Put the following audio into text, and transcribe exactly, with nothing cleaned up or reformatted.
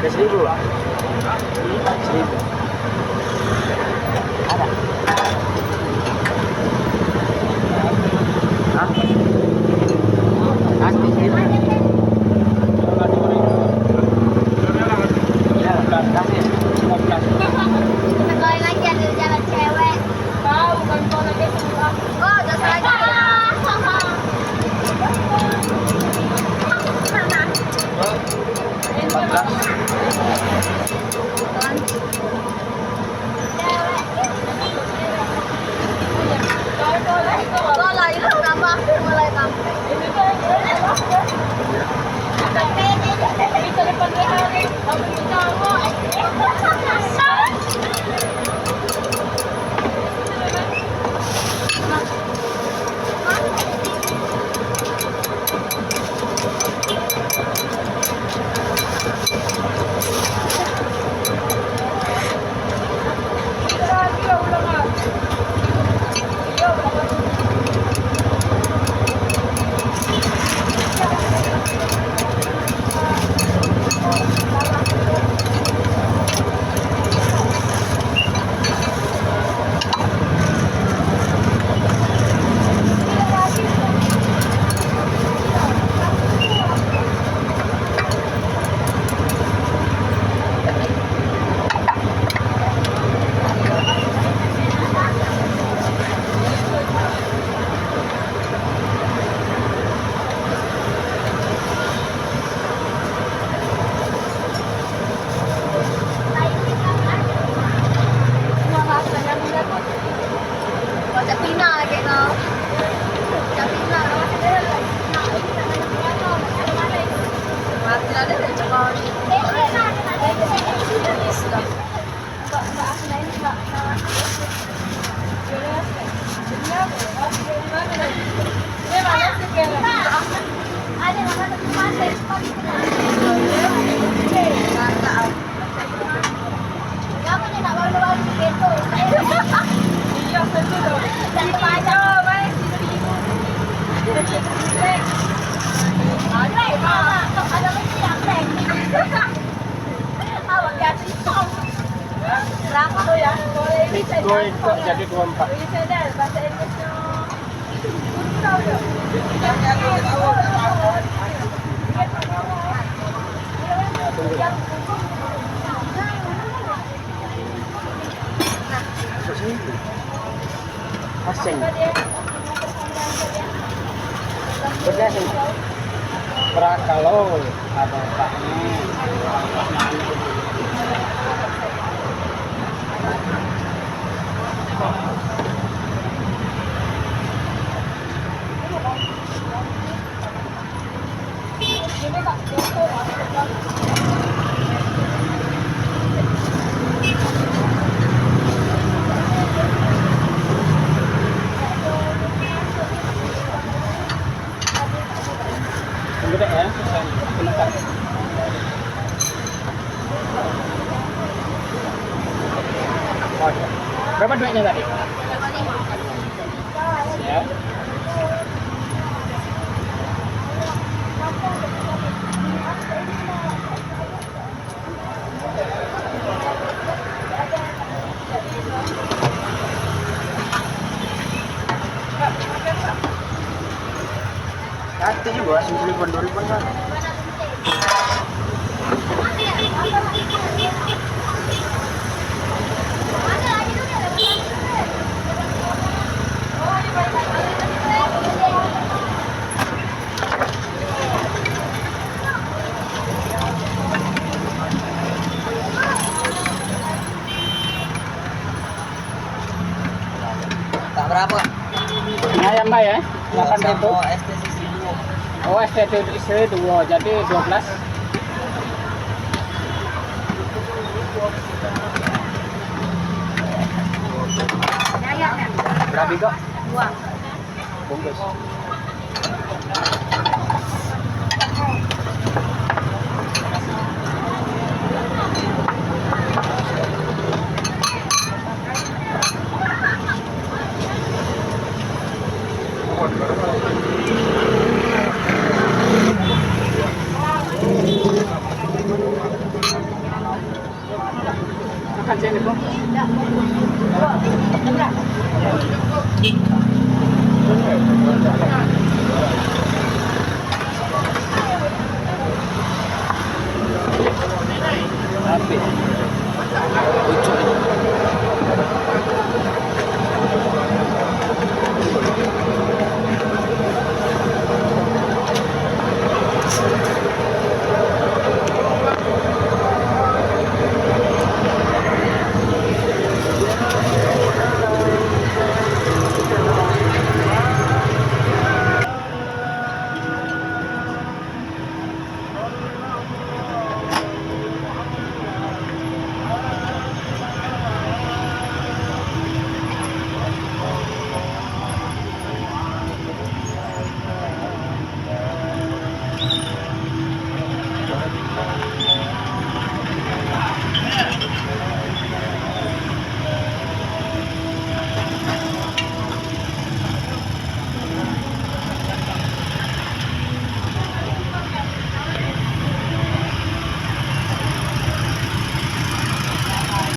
Seribu, Pak. Seribu. Ada. Hah? Kasih seribu. Ya, kasih lima belas. Sekali lagi ada jalan cewek. Tahu kan kau lagi semua. Oh, udah salah. Empat belas. Tiga ikok jadi dua empat. Asing. Pedas ini. Berat kalau ada otaknya. Gede ya, penekan. Berapa duitnya tadi? Ya. Nanti juga langsung telepon dulu, Bang. Tak berapa? Lumayan, Bay, ya? Delapan ribu. Sama S T C C dua. Oh, S T C C dua, jadi dua belas. Berapa, kok? Dua. Bungkus.